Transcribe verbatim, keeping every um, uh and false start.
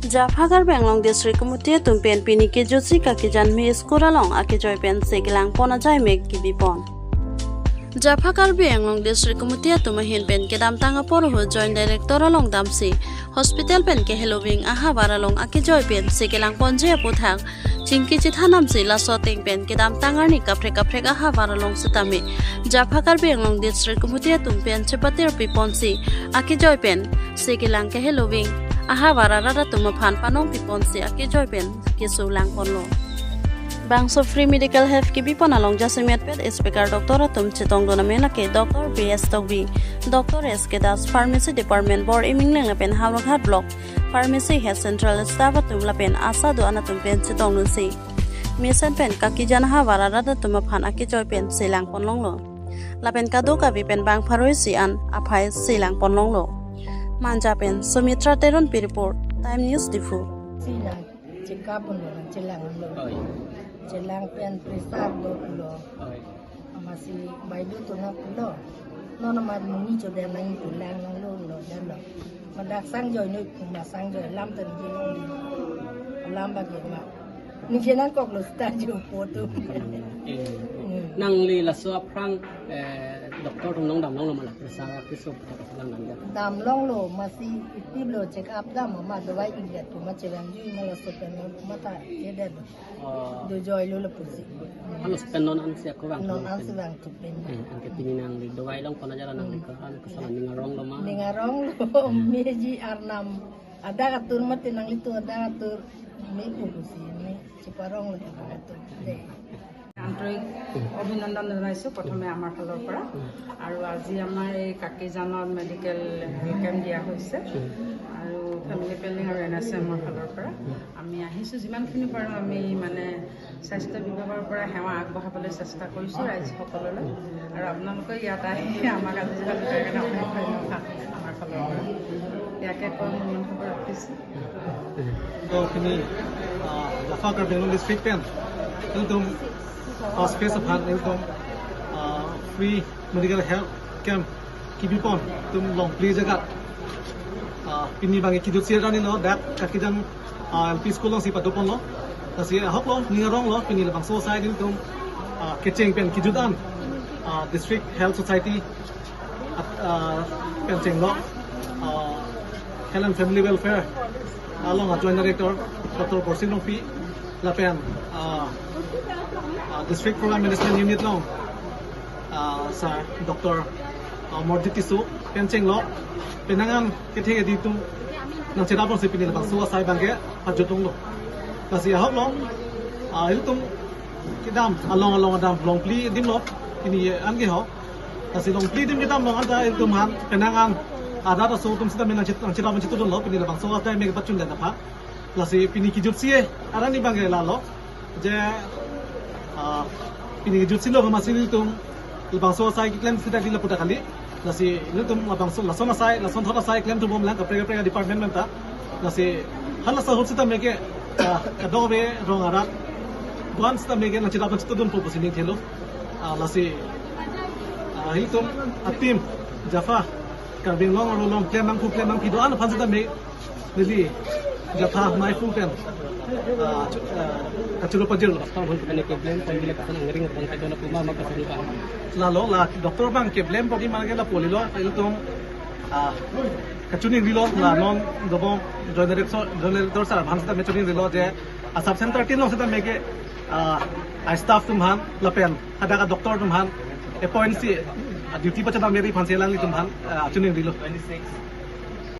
Japha Karbi Anglong District Committee atum pen pini kejutsi Kakijan Mey School along akejoi pensi kelang pon ajai mek kebi pon. Japha Karbi Anglong District Committee atum ahin pen kedamtang apor ahut Joint Director along damsi hospital pen kehelo ving ahavar along akejoi pensi kelang ponji aputhak chingki chethan damsi laso ateng pen kedamtang arni kaprek kaprek ahavar along sitame Japha Karbi Anglong District Committee atum pen chepatir pi ponsi akejoi pensi kelang kehelo ving ahavar arat atum aphan panong pi ponsi akejoi pen keso lang ponlo. Bangso free medical help kebi pon along jasemet pet speaker doctor atum chetong dun amen lake Doctor B S Tokbi, Doctor S K Das, Pharmacy Department Bor-i Mingleng lapen Howraghat Block Pharmacy Head, Central Staff atum lapen ASHA do-an atum pen chetong dunsi mesen pen Kakijan ahavar arat atum aphan akejoi pensi lang pon longlo. Lapen kadokave pen bang pharo isi an aphai si lang pon longlo. Manja pen Sumitra Teronpi report, Time News Diphu. Si lang check up lo, chelang lo. Oi. Chelang pen pressure lo lo. Oi. Amatsi baidu tuna pulo. Non amat muni chodan nang pulang nang lo lo dan lo. Madak sang joi noi puma sang joi lam tan ji lo. Lam bagi ma. Ni jenan kok lo sta jo po tu. Eh. Hmm. Nangli laso aphrang, eh, doctor atum nangdam longlo ma la pressure ke so lang nang ya. Dam longlo, amatsi iti lo check up dam ma dawai india tu ma chelang jui ma laso pen lo ma ta ke den. Oh. Do joi lo lapusi. Ano pen non an si ako bang. Non an si bang tu pen. Eh, anke pini nangli dawai long kona jara nangli ke an ke salah ning arong lo ma. Ning arong lo, meji arnam. Ada atur mati nanglitum ada atur. Mey pusi mey cheparong lo atur. De. আন্তৰিক অভিনন্দন জনাইছোঁ প্ৰথমে আমাৰ ফালৰ পৰা। আৰু আজি আমাৰ এই কাকিজানত মেডিকেল হেল্থ কেম্প দিয়া হৈছে আৰু ফেমিলি প্লেনিং আৰু এন এইচ এমৰ ফালৰ পৰা। আমি আহিছোঁ, যিমানখিনি পাৰোঁ আমি মানে স্বাস্থ্য বিভাগৰ পৰা সেৱা আগবঢ়াবলৈ চেষ্টা কৰিছোঁ ৰাইজসকললৈ। আৰু আপোনালোকে ইয়াত আহি আমাক আজি যোগাযোগ কাৰণে অশেষ ধন্যবাদ আমাৰ ফালৰ পৰা। ইয়াকে কৈ মোৰ মন্তব্য ৰাখিছোঁ। Pini, ah, Japha Karbi Anglong District pen ilitum, ah, space aphan ilitum, ah, free medical health camp kebi pon atum longpli jagat. Ah, pini bang kejutsi arni lo dak Kakijan, ah, L P School alongsi pado ponlo. Lasi ahok lo, ning arong lo, pini labangso asai ilitum, ah, kecheng pen kejut an, ah, District Health Society at, ah, pen chenglok, ah, Health and Family Welfare along a Joint Director Doctor Borsing Rongpi lapen, ah, ah, District Program Management Unit along, ah, Sir Doctor, ah, Morjit Tisso pen chenglok penang an kethe kedi atum nangcherap longsi pini labangso asai bang ke pajut longlo. Lasi ahok lo, ah, ilitum kedam along along adam longpli adim lo pini an ke ho. Lasi longpli adim kedam along anta ilitum aphan penang an arat aso atum sitame nangchit nangchit nangchitudun lo pini labangso asai mek pachun den aphan. Lasi pini kejutsi arni bang ke lalo je, ah, pini kejutsi lo amatsi ilitum labangso asai keklem sita di lapu ta kali. Lasi ilitum labangso lason asai, lason thot asai klemthu bom lang kaprek kaprek department menta. Lasi hala asai ahut sitame ke, ah, kadokave rong arat do-an sitame ke nangchirap nangchitudun po pusi ning thelo. Ah, lasi, ah, ilitum a team Japha Karbi Anglong arat along klem nangkhu klem nangpi do-an aphan sitame neli Japha mei phu pen, ah, chu-, ah, kachoro pajirlo. Doctor hon kane problem pon bila kasan angring pon kedo na kuma ma kasan ka. Lalo la doctor bang ke blame pon di mana ke lapu lilo ilitum, ah, kachiningrilo la non dobom Joint Director, Joint Director sir aphan sitame chiningrilo je a sub center tin along sitame ke, ah, a staff atum aphan lapen hadak a doctor atum aphan appoint si, ah, duty pachadam meri aphan si alanglitum aphan, ah, chiningrilo.